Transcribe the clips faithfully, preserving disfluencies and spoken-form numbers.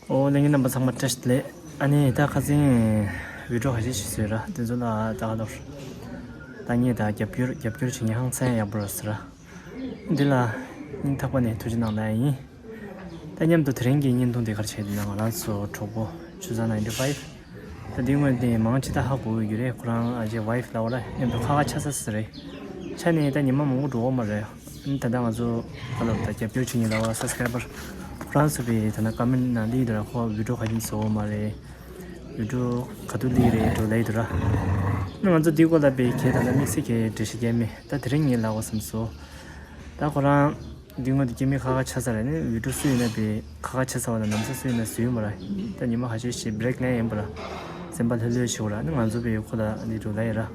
ཨོ་ལྷན་རྒྱས་རྣམ་པ་ཚང་མ་བཀྲ་ཤིས་བདེ་ལེགས། ཨ་ནི་ད་ཁ་སང་བི་ཌི་ཡོ་ཁ་ཤས་ཤིག་བཟོས་ར། དེ་ཚོ་ལ་ད་ག་ལོར་ད་ངས་ད་རྒྱབ་སྐྱོར་རྒྱབ་སྐྱོར་བྱེད་མཁན་ཧང་སང་ཡག་པོ་ར་ཟེར་ར། འདི་ལ་སྙིང་ཐག་པ་ནས་ཐུགས་རྗེ་གནང་ལ་ཡིན། ད་མཉམ་དུ་དེ་རིང་གི་བརྙན་ཐུང་དེ་གར་བྱས་ཏེ་ན་ང་རང་ཚོ་གྲོགས་པོ་ཆུ་ཚང་ninety five། ད་འདི་སྔོན་དེ་མང་ཆེ་ད་ཧ་གོ་གི་ཡོད་རེད། ཁོ་རང་ཨ་ཅེ་ཝའི་ཕི་ལ་བ་ར་མཉམ་དུ་ཁ་ཁ་ཆ་ས་ཟེར་རེད། ཆ་ནས་ད་ཉི་མ་མང་པོ་འགྲོ་གི་མ་རེད། ཨ་ནི་ད་ལྟ་ང་ཚོ་ག་ལབ་ད་རྒྱབ་སྐྱོར་བྱེད་མཁན་ལ་བ་སབ་སི་ཀ་རའི་བར་ཁོ་རང་ཚོ་པའི་ད་ལྟ་ཀོ་མེན་ནང་སླེབས་འདུག་ར། ཁོ་བི་ཌི་ཡོ་ག་ཡིན་བཟོ་གི་མ་རེད། བི་ཌི་ཡོ་ག་དུས་སླེབས་རེད་འགྲོ་ལེ་འདུག་ར། ཨ་ནི་ང་ཚོ་འདི་སྐོར་ལ་པའི་གས་ད་ལྟ་དམིགས་བསལ་གྱི་འགྲེལ་བཤད་རྒྱག་མེད། ད་དེ་རིང་ངས་ལབ་དགོས་བསམ་སོང་། ད་ཁོ་རང་འདི་སྔོན་དུ་སྐྱེ་དམན་ཁ་ཁ་ཆ་ས་ར་ནི་བི་ཌི་ཡོ་སུ་ཡིན་ན་པའི་ཁ་ཁ་ཆ་ས་བ་ན་ནམ་ས་སུ་ཡིན་ན་བཟོས་ཡོད་མ་ར། ད་ཉི་མ་ཁ་ཤས་ཤིག་བྷི་རེག་ལེན་ཡིན་པ་ར། སེམས་པ་ལྷོད་ལྷོད་བྱེད་དགོས་ར། ནི་ང་ཚོ་པའི་ཁོ་ད་འདི་འགྲོ་ལ་ཡིན་ར།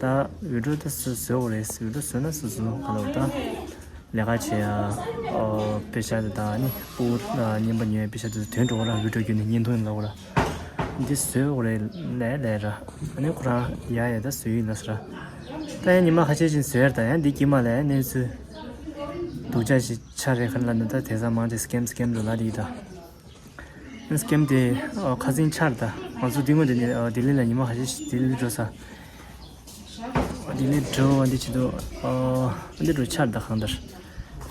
ད་བི་ཌི་ཡོ་ད་སུ་བཟོས་དགོས་རེད། བི་ཌི་ཡོ་བཟོས་ན་སུ་བཟོས་ག་ལབ་ད། ལས་ཀ་བྱེད་ཡ། ཨོ་པེ་ཤ་དེ་དང་ནི་སྤུ་གུ་རྙིང་པ་ཉོ་ཡ་པེ་ཤ་དེ་ཚོ་དོན་འགྲོ་གོ་ར། བི་ཌི་ཡོ་བརྒྱུད་ནས་བརྙན་ཐུང་ལ་གོ་ར། འདི་བཟོས་གོ་རེད་ལས་ལས་ར། ཨ་ནི་ཁོ་རང་ཡ་ཡ་ད་བཟོས་ཡིན་ལ་ཟེར་ར། ད་ཡང་ཉི་མ་ཁ་ཤས་ཤིག་བཟོས་ཡ་ད་ཡང་འདི་དཀྱིལ་མ་ལ་ཡང་གནས་ཚུལ་སྡུག་ཅག་ཞིག་ཆགས་རེད་ཁ་ལ་ནི། ད་དེང་སང་མང་ཆེ་སི་ཀེམ་སི་ཀེམ་རུ་ལ་དེ་ཡིན་ད། སི་ཀེམ་དེ་ཨོ་ཁ་སང་ཆར་ད་ང་ཚོ་འདི་སྔོན་དེ་ནས་ཨོ་ལྡི་ལི་ལ་ཉི་མ་ཁ་ཤས་ཤིག་ལྡི་ལི་འགྲོ་ས། ལྡི་ལི་འགྲོ་བ་འདི་ཆེད་དུ་ཨོ་འདི་འགྲོ་ཆར་ད་གང་ལྟར།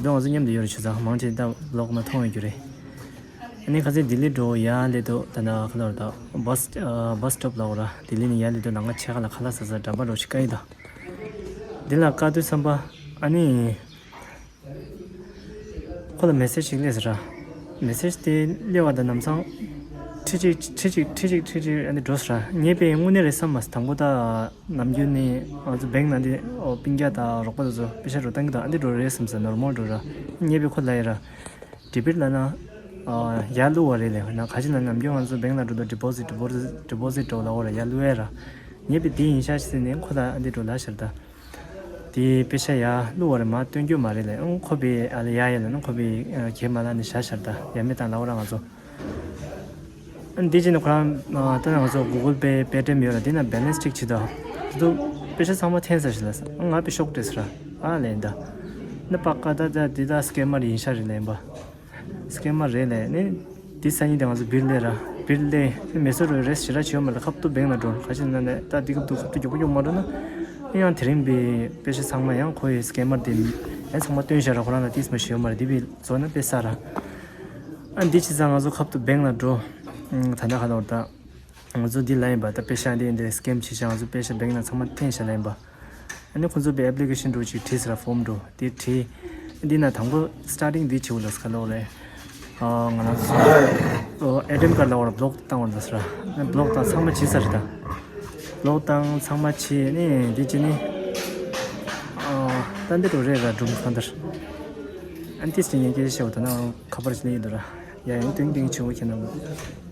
དེ་ང་ཚོ་མཉམ་དུ་ཡོད་རེད། ཆུ་ཚང་མང་ཆེ་ད་ལོག་ན་མཐོང་ཡོད་རྒྱུ་རེད། ཨ་ནི་ཁ་སང་ལྡི་ལི་འགྲོ་ཡ་ལེ་དོ་ད་ན་ཁ་ལོར་ད་བྷ་སི་ཨོ་བྷ་སི་སི་ཊོབ་ལ་འོ་ར། ལྡི་ལི་ནས་ཡ་ལེ་དོ་ལམ་ཁ་ཕྱེད་ཀ་ལ་ཁ་ལག་ཟ་ས་འགྲམ་པ་རོ་ཞིག་བཀག་ཡིན་ད། འདི་ལ་བཀག་དུས་ཙམ་པ་ཨ་ནི། ཁོ་ལ་མེ་སེ་ཇི་ཞིག་སླེབས་ཟེར་ར། མེ་སེ་ཇི་དེ་སླེབས་པ་དང་ལམ་སང་ཁྲི་གཅིག་ཁྲི་གཅིག་ཁྲི་གཅིག་ཁྲི་གཅིག་ཨ་ནི་འགྲོ་ཟེར་ར། ངས་པའི་དངོས་གནས་རེད་བསམ་མ་སོང་། དང་པོ་ད་ནམ་རྒྱུན་ནས་ང་ཚོ་བེང་ནང་འདི་ཨོ་སྤུན་ཀྱག་དང་རོགས་པ་དེ་ཚོ་པེ་ཤ་རུ་བཏང་གི་འདུག་ཨ་འདི་འགྲོ་རེད་བསམ་ཟེར་ནོར་མལ་འགྲོ་ར། ངས་པའི་ཁོ་ལ་ཡ་ར། ཌེ་བིཌ་ལབ་ན་ཨོ་ཡར་བླུགས་པ་རེད་ལབ་ན། ག་ཅི་ལབ་ན་ནམ་རྒྱུན་ང་ཚོ་བེང་ལ་འགྲོ་དུས་ཌི་པོ་ཟིཊ་ཌི་པོ་ཟིཊ་ཌི་པོ་ཟིཊ་འགྲོ་ལབ་འོ་ར། ཡར་བླུགས་ཡ་ར། ངས་པའི་འདི་ཡིན་ཤག་ཟེར་ནས་ཁོ་ལ་ཨ་འདི་འགྲོ་ལབ་ཤག་ད། དེ་པེ་ཤ་ཡར་བླུགས་པ་རེད་མ་སྟོན་རྒྱུ་མ་རེད་ལབ། ཨང་ཁོ་པའི་ཨ་ལ་ཡ་ཡ་ལབ་ན་ཁོ་པའི་ཨ་གྱེས་མ་ལབ་ནས་བཞག་ཤག་ད། ཡ་མེད་དང་ལབ་ར་ང་ཚོ། ཨ་འདི་བྱས་ནས་ཁོ་རང་ཨ་ད་ང་ཚོ་གུ་གལ་པེ་པེ་ཊི་ཨེམ་ཡོད་ར། དེ་ན་བེ་ལེན་སི་ཅིག་བྱེད་དོ། དེ་ཚོ་པེ་ཤ་ཚང་མ་འཐེན་ས་ཞིག་ལ་ས། ཨ་ང་པེ་ཤོག་སྤྲད་ཟེར་ར། ཨ་ལས་ད། ན་པ་ཀ་ད་ད་འདི་ད་སི་ཀེ་མར་ཡིན་ཤག་རེད་ལབ་ཡིན་པ། སི་ཀེ་མར་རེད་ལབ་ནི། འདི་སང་ཉིན་དེ་ང་ཚོ་བིར་ལས་ར། བིར་ལས་མེ་སོར་རེ་རེས་ཞེ་དྲག་བྱེད་ཡོད་མ་རེད། ཁ་ཐུག་བེང་ལ་འགྲོ། ག་ཅི་ན་ནས་ད་འདི་སྐབས་དུ་ཁ་ཐུག་མགྱོགས་པོ་མགྱོགས་མ་འགྲོ་ན། ཡང་དེ་རིང་པའི་པེ་ཤ་ཚང་མ་ཡང་ཁོ་ཡི་སི་ཀེ་མར་དེ་ཡང་ཚང་མ་སྟོན་བཞག་ར། ཁོ་རང་ལ་ཏིས་མ་ཞུ་ཡོད་མ་རེད། འདི་བི་བཟོ་ན་པེ་ས་ར། ཨ་འདི་བྱས་ཙང་ང་ཚོ་ཁ་ཐུག་བེང་ལ་འགྲོ། ད་ལྟ་ཁ་ཐོག་ད། ང་ཚོ་འདི་ལ་ཡིན་པ་ད་པེ་ཤ་འདི་འདི་སི་ཀེམ་བྱེད་ཤག་ང་ཚོ་པེ་ཤ་བེང་ལ་ཚང་མ་འཐེན་བཞག་ལ་ཡིན་པ། ཨ་ནི་ཁོ་ཚོ་པའི་ཨེབ་ལི་ཀེ་ཤན་འགྲོ་ཅིག་བྲིས་ཟེར་ར། ཕོམ་འགྲོ་དེ་བྲིས། འདི་ན་དང་པོ་སི་ཊར་ཊིང་འདི་བྱེད་དགོས་ལ་ས་ཁ་ལོག་རེད། ཨ་ང་རང་ཚོ་ཨེ་ཊི་ཨེམ་ཀར་ལ་བར་བྷི་ལོག་བཏང་བར་འདུག་ཟེར་ར། ཨ་ནི་བྷི་ལོག་བཏང་ཚང་མ་བྱས་ཚར་རེད་ད། བྷི་ལོག་བཏང་ཚང་མ་བྱས་ནི་འདི་བྱས་ནི། ཨ་ད་འདི་འགྲོ་རེད་ར་སྒྲུང་གང་ལྟར། ཨ་ནི་ཏིས་ཀྱི་ཉན་སྐད་བཤད་འོ་ད་ན་ཁ་པར་ཞིག་ལ་ཡིན་འདུག་ར། ཡ་ཡང་ཏིང་ཏིང་བྱེད་འོ་ཁྱེད་རྣམས།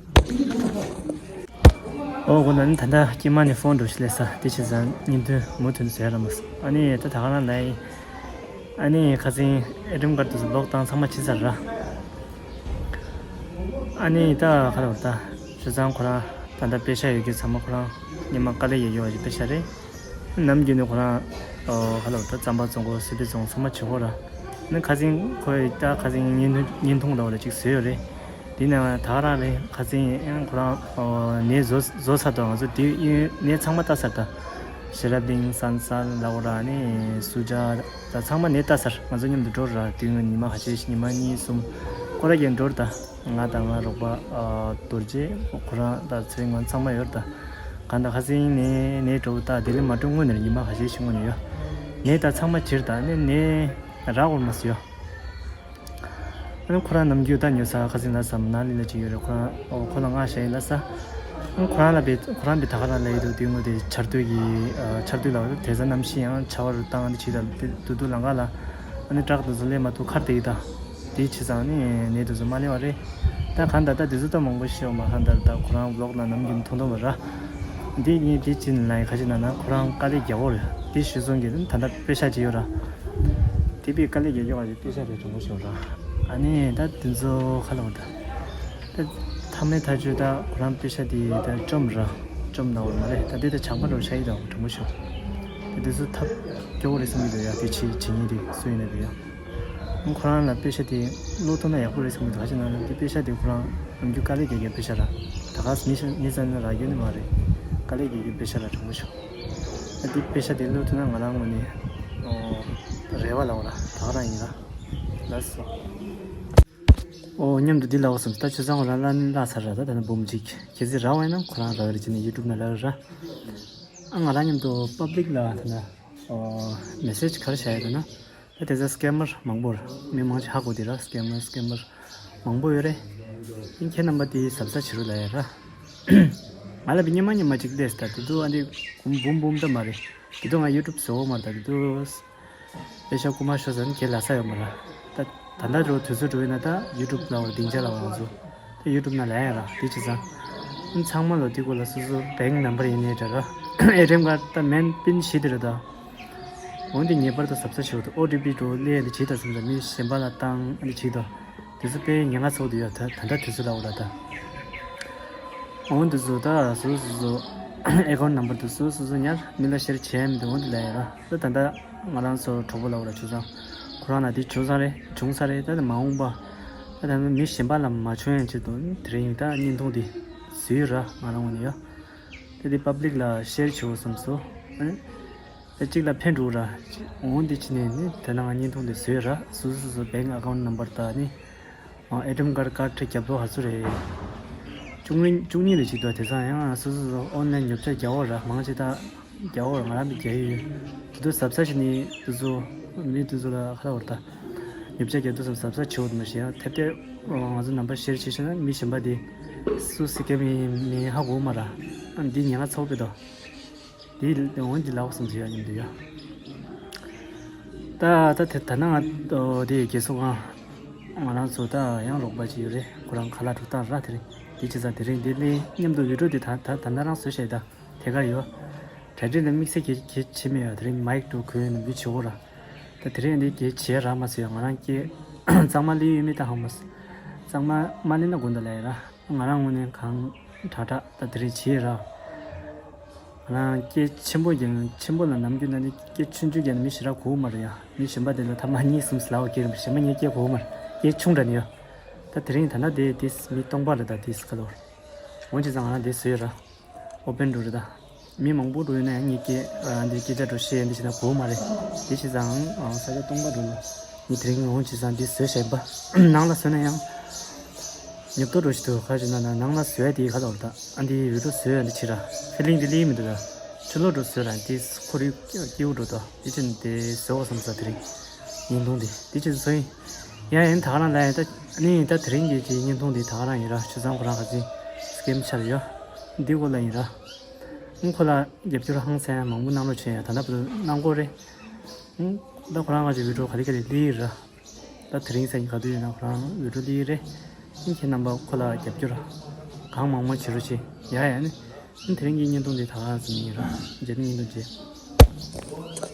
ཨོ་གོ་ན་ནི་ད་ལྟ་སྐྱེས་མ་ནས་ཕོན་འགྲོ་ཤི་ལས་ས་དེ་བྱས་ཙང་བརྙན་ཐུང་མུ་མཐུད་ཟེར་ར་མ་སོང་། ཨ་ནི་ད་ད་ག་རང་ལ་ཡིན། ཨ་ནི་ཁ་སང་ཨེ་ཊི་ཨེམ་ཀར་དུ་སུ་བྷི་ལོག་བཏང་ཚང་མ་བྱས་ཚར་ར། ཨ་ནི་ད་ག་ར་བར་ད་བྱས་ཙང་ཁོ་རང་ད་ལྟ་པེ་ཤ་ཡོད་རྒྱུ་ཚང་མ་ཁོ་རང་ཉི་མ་དཀའ་ལས་ཡོད་རྒྱུ་བ་ཞིག་པེ་ཤ་རེད། ནམ་རྒྱུན་ནས་ཁོ་རང་ཨོ་ག་ལབ་ད་རྩམ་པ་བཙོང་གོ་སི་པི་བཙོང་ཚང་མ་བྱེད་གོ་ར། ནི་ཁ་སང་ཁོས་ད་ཁ་སང་བརྙན་ཐུང་བརྙན་ཐུང་ལ་བ་ལ་ཅིག་བཟོས་ཡོད་རེད། དེ་ནས་ད་ག་རང་རེད། ཁ་སང་ཡང་ཁོ་རང་ཨོ་ནས་བཟོ་བཟོ་ཚར་དུས་ང་ཚོ་དེ་ཡོད་ནས་ཚང་མ་ལྟ་ཚར་ད། ཞི་ར་པིང་སན་སན་ལ་བ་ར་ནི་སུ་ཇ་ད་ཚང་མ་ནས་ལྟ་ཚར། ང་ཚོ་མཉམ་དུ་འགྲོ་ར། དེ་ཡོད་ཉི་མ་ཁ་ཤས་ཤིག་ཉི་མ་གཉིས་གསུམ་ཁོ་ར་གྱང་འགྲོ་ར་ད། ང་དང་ང་རོགས་པ་ཨ་རྡོ་རྗེ་ཁོ་རང་དང་ཚེ་ང་ཚང་མ་ཡོད་ད། གང་ལྟར་ཁ་སང་ནས་ནས་འགྲོ་ད་དེ་ལས་མ་འགྲོ་སྔོན་ནས་ཉི་མ་ཁ་ཤས་ཤིག་སྔོན་ནས་ཡོད། ནས་ད་ཚང་མ་བྱས་ད་ནས་ནས་རག་འོར་མ་སི་ཡོད། ཨ་ནི་ཁོ་རང་ནམ་རྒྱུན་ད་ཉོ་ས་ཁ་སང་ལ་སམ་ན་ལི་ལ་ཅིག་ཡོད་རེད། ཁོ་རང་ཨོ་ཁོ་ལ་ང་ཞེ་ལ་ས། ཨ་ཁོ་རང་ལ་བེ་ཁོ་རང་བེ་ད་ག་རང་ལ་ཡོད་དུ་དུས་ངོ་དེ་ཆར་དུས་ཀྱི་ཨ་ཆར་དུས་ལ་དེ་ས་གནམ་གཤིས་ཡང་ཆར་བ་རུ་བཏང་ཨ་ནི་བྱས་ད་དུ་དུ་ལང་ག་ལ། ཨ་ནི་བྲག་དུ་ཚོ་ལས་མ་ཐུག་ཁར་དེ་ཡི་ད། དེ་བྱས་ཙང་ནི་ནས་དུ་ཚོ་མ་ལེ་བ་རེད། ད་གང་ལྟར་ད་དེ་ཚོ་ད་མང་པོ་ཤེས་བ་མ་གང་ལྟར་ད་ཁོ་རང་བློག་ན་ནམ་རྒྱུན་མཐོང་མཐོང་བ་ར། འདི་ངས་འདི་ཅི་ནས་ལ་ཡི་ཁ་ཅིག་ན་ན་ཁོ་རང་དཀའ་ལས་རྒྱག་གོ་རེད། དེ་ཞུ་སོང་གི་ད་ལྟ་དཔེ་ཤ་ཅིག་ཡོད་ར། དེ་པའི་དཀའ་ལས་རྒྱག་རྒྱག་བ་ཞིག་དཔེ་ཤ་རེད་དྲང་པོ་ཤོད་ར། ཨ་ནི་ད་དེ་ཚོ་ཁ་ལོ་ད། ད་ཐ་མའི་ཐ་ཆོད་ད་ཁོ་རང་དཔེ་ཤ་དེ་ད་བཅོམ་ར། བཅོམ་ན་བ་མ་རེད། ད་དེ་ད་ཆག་པ་རོ་ཤ་ཡི་ད་དྲང་པོ་ཤོད། ད་དེ་ཚོ་ཐབས་སྐྱོ་བོ་རེད་བསམ་གི་འདུག་ཡ། དེ་ཆི་ཆི་ཉིན་དེ་སུ་ཡིན་ན་དེ་ཡ། ཁོ་རང་ལ་པེ་ཤ་དེ་བླུགས་ཐུབ་ན་ཡག་པོ་རེད་བསམ་གི་འདུག་ག་ཅི་ན་དེ་པེ་ཤ་དེ་ཁོ་རང་ནམ་རྒྱུན་དཀའ་ལས་རྒྱག་མཁན་པེ་ཤ་ར། ད་ག་མི་ཤ་མི་ཟ་ན་རག་རྒྱུ་ནི་མ་རེད། དཀའ་ལས་རྒྱག་མཁན་པེ་ཤ་ར་དྲང་པོ་ཤོད། ད་དེ་པེ་ཤ་དེ་བླུགས་ཐུབ་ན་ང་རང་ངོས་ནས་ཨོ་རེ་བ་ལབ་ར་ད་ག་རང་ཡིན་ར། ལགས་སོ། ཨོ་མཉམ་དུ་འདི་ལབ་བསམ་ད་ཆུ་ཚང་ཁོ་རང་ལ་ནི་ལབ་ཚར་ར། ད་ད་ནི་འབུམ་གཅིག་གལ་སྲིད་རག་པ་ཡིན་ན་ཁོ་རང་རག་གི་རེད་ཅེས་ནས་ཡུ་ཊུབ་ནང་ལབ་ར། ཨ་ང་རང་མཉམ་དུ་པབ་ལིག་ལ་ད་ན་ཨོ་མེ་སེཇ་ག་རེ་བྱ་ཡ་ད་ན། ད་དེ་ཚོ་སི་ཀེམ་མར་མང་པོ་རེད། མི་མང་ཆེ་ཧ་གོ་དེ་ར་སི་ཀེམ་མར་སི་ཀེམ་མར་མང་པོ་ཡོད་རེད། ཨིན་ཁྱེད་རྣམ་པ་དེ་གཟབ་གཟབ་བྱེད་རོགས་ལབ་ཡ་ར། ང་ལ་བི་ཉི་མ་ཉི་མ་གཅིག་སླེབས་ད་དེ་ཚོ་ཨ་འདི་གུམ་འབུམ་འབུམ་ད་མ་རེད། དེ་ཚོ་ང་ཡུ་ཊུབ་བཟོ་འོ་མ་རེད། ད་དེ་ཚོ་ཨེ་ཤ་ཀུ་མ་ཤོ་ཟན་གྱི་ལ་ས་ཡོད་མ་ར། ད་ད་ལྟ་འགྲོ་དུས་ཚོད་འགྲོ་ཡིན་ན་ད་ཡུ་ཊུབ་ལ་བར་སྡིངས་ཆ་ལ་བར་ང་ཚོ་ད་ཡུ་ཊུབ་ན་ལ་ཡ་ར་དེ་བྱེད་ས། ཨིན་ཚང་མ་ལོ་དེ་གོ་ལ་སོ་སོ་བེང་ནམ་བར་ཡིན་ནའི་འདྲ་ར། ཨེ་ཊི་ཨེམ་ཀར་ད་མེན་པིན་བྱེད་དེ་ར་ད། འོན་ཏེ་ངེས་པར་དུ་གཟབ་གཟབ་བྱེད་དགོས་འདུག་ཨོ་ཊི་པི་འགྲོ་སླེབས་ཡ་འདི་བྱེད་དང་བསམ་ཙང་མི་གཞན་པ་ལ་བཏང་ཨ་ནི་བྱེད་དོ། དེ་ཚོ་དཔེ་ཉེན་ཁ་ཚོགས་འདུག་ཡ་ད་ད་ལྟ་དུས་ཚོད་ལ་འོ་ལ་ད། འོན་དེ་ཚོ་ད་སོ་སོ་སོ་ཨེ་ཀའུན་ཊི་ནམ་བར་དེ་སོ་སོ་སོ་ཉར་མི་ལ་ཤེར་བྱས་མི་འདུག་འོན་ཏེ་ལ་ཡ་ར་ད་ད་ལྟ་ང་རང་ཚོ་གྲོགས་པོ་ལ་འོ་ལ་བྱུང་ཙང་ཁོ་རང་ལ་དེ་བྱུང་ས་རེད་བྱུང་ས་རེད། ད་ད་མ་འོངས་པ་ད་ད་མི་གཞན་པ་ལ་མ་བྱུང་ཡ་ཆེད་དུ་དེ་རིང་ད་བརྙན་ཐུང་དེ་བཟོས་ཡོད་ར་ང་རང་ངོས་ནས་ཡ། ད་དེ་པབ་ལིག་ལ་ཤེར་བྱེད་འོ་བསམ་སོ། ཨ་ནི། ད་གཅིག་ལ་ཕན་འགྲོ་ར། འོང་འདི་ཕྱི་ནས་ནི་དེ་ནང་བརྙན་ཐུང་འདི་བཟོས་ར། སོ་སོ་སོ་སོ་བེང་ཨ་ཀའུན་ཊི་ནམ་བར་དང་ནི་ཨེ་ཊི་ཨེམ་ཀར་ཀར་ཁྲི་རྒྱབ་ལོ་ག་ཚོད་རེད། བཅུ་གཉིས་བཅུ་གཉིས་ལས་ཅིག་འདུག་དེ་ཚང་ཡང་སོ་སོ་སོ་ཨོན་ལན་ཉོ་ཆ་རྒྱག་འོ་ར། མང་ཆེ་ད་རྒྱག་འོ་ར། ང་རང་མི་རྒྱག་ཡོད། དེ་ཚོ་གཟབ་གཟབ་བྱས་ནི་དེ་ཚོ་མི་དེ་ཚོ་ལ་ཁ་ལ་འོར་ད་ཉོ་ཆ་རྒྱག་དུས་ཙམ་གཟབ་གཟབ་བྱེད་འོ་དུ་མ་ཤེས་ཡང་ཐེབས་ཐེབས་ང་ཚོ་ནམ་བར་ཤེར་བྱེད་ཤེས་ན་མི་གཞན་པ་དེ་སུ་སི་ཀེ་མི་མི་ཧ་གོ་མ་ར། འདི་ཉེན་ཁ་ཚོགས་པའི་དོ། དེ་འོན་གྱི་ལགས་སོ་ཟེར་ཡ་ཡིན་འདུག་ཡ། ད་ད་དེ་ད་ནང་ང་དེ་རྒྱལ་སོ་ང་ང་རང་ཚོ་ད་ཡང་རོགས་པ་ཅིག་ཡོད་རེད། ཁོ་རང་ཁ་ལག་འགྲོ་སྟངས་ར་དེ་རིང་དེ་བྱེད་ས་དེ་རིང་དེ་ནི་མཉམ་དུ་བི་ཌིའོ་དེ་ད་ད་ད་ནང་རང་བཟོས་བྱས་ད་དེ་ག་ཡོད། གྲ་སྒྲིག་ལ་དམིགས་བསལ་གྱི་གྱི་བྱེད་མེད་ཡ། དེ་རིང་མའིག་འགྲོ་གོན་ནམ་རྒྱུ་བྱེད་འོ་ར། ད་དེ་རིང་འདི་གྱི་བྱེད་ར་མ་ཟེར་ཡ། ང་རང་སྐྱེ་གཙང་མ་ལི་ཡོད་མེད་ད་ཧང་མ་གཙང་མ་མ་ལི་ན་དགོན་ད་ལ་ཡ་ར། ང་རང་ངོས་ནས་གང་དྲག་དྲག་ད་དེ་རིང་བྱེད་ར། ང་རང་སྐད་ཆེན་པོ་རྒྱག་ཆེན་པོ་ལ་ནམ་རྒྱུན་ན་ནི་སྐད་ཆུང་ཆུང་རྒྱག་ན་མི་ཞེ་དྲག་གོ་མ་རེད་ཡ། མི་གཞན་པ་དེ་ལ་ཐ་མ་གཉིས་གསུམ་ཟེར་ལབ་པ་སྐད་རེད། གཞན་པ་ངའི་སྐད་གོ་མ་རེད། སྐད་ཆུང་དྲགས་ནི་ཡ། ད་དེ་རིང་ད་ལྟ་དེ་དེ་མི་སྟོང་པ་རེད། ད་དེ་སྐད་ལོར་འོན་ཅི་ཙང་ང་རང་དེ་བཟོས་ར། ཨོ་པན་འགྲོ་རེད་ད། མི་མང་པོ་འགྲོ་ཡོད་ན་ཡང་ངའི་སྐད་རང་དེ་སྐད་ཆ་འགྲོ་བཤད་ཡ་འདི་བྱས་ན་གོ་མ་རེད། དེ་བྱས་ཙང་ས་ཆ་སྟོང་པ་འགྲོ་ནི། ངས་དེ་རིང་འོང་བྱས་ཙང་འདི་བཟོས་བཞག་པ། ནང་ལ་བཟོས་ན་ཡང་ཉོབ་ཏོ་འགྲོ་ཞིག་འདུག་ག་ཅིག་ན་ན་ནང་ལ་བཟོས་དེ་ག་ལ་འོར་ད། ཨ་འདི་འོས་འགྲོ་བཟོས་ཨ་འདི་ཕྱི་ར་ཕི་ལིང་འདི་ལི་མི་འདུག་ད། ཕྱི་ལོགས་འགྲོ་བཟོས་ར་འདི་ཁོ་རི་སྐྱིའུ་འགྲོ་ད། དེ་ཅིན་དེ་བཟོས་བསམ་ས་དེ་རིང་ཉིན་ཐུང་འདི་དེ་ཅིན་བཟོས་ཡིན། ཡང་ཡིན་ད་ག་རང་ལ་ཡིན་ད། ཨ་ནི་ད་དེ་རིང་གི་ཅིག་ཉིན་ཐུང་འདི་ད་ག་རང་ཡིན་ར། ཆུ་ཚང་ཁོ་རང་ག་ཅིག་སི་ཀེམ་ཆར་ཡོད་འདི་གོ་ལ་ཡིན་ར། ཁོ་ལ་རྒྱབ་སྐྱོར་ཧང་སང་མང་པོ་གནང་རོགས་བྱས་ཡ། ད་ལྟ་བར་དུ་གནང་གོ་རེད། ད་ཁོ་རང་ག་ཅིག་བི་ཌིའོ་ག་ལེ་ག་ལེ་ལི་ར། ད་དེ་རིང་སང་ག་དུས་ཡིན་ན་ཁོ་རང་བི་ཌིའོ་ལི་རེད། ཁྱེད་རྣམ་པ་ཁོ་ལ་རྒྱབ་སྐྱོར་གང་མང་མང་བྱེད་རོགས་བྱེད་ཡ། ཡ་ནི་དེ་རིང་གི་བརྙན་ཐུང་འདི་ད་ག་རང་ཙམ་ཡིན་ར། རྗེས་མའི་བརྙན་ཐུང་མཇལ།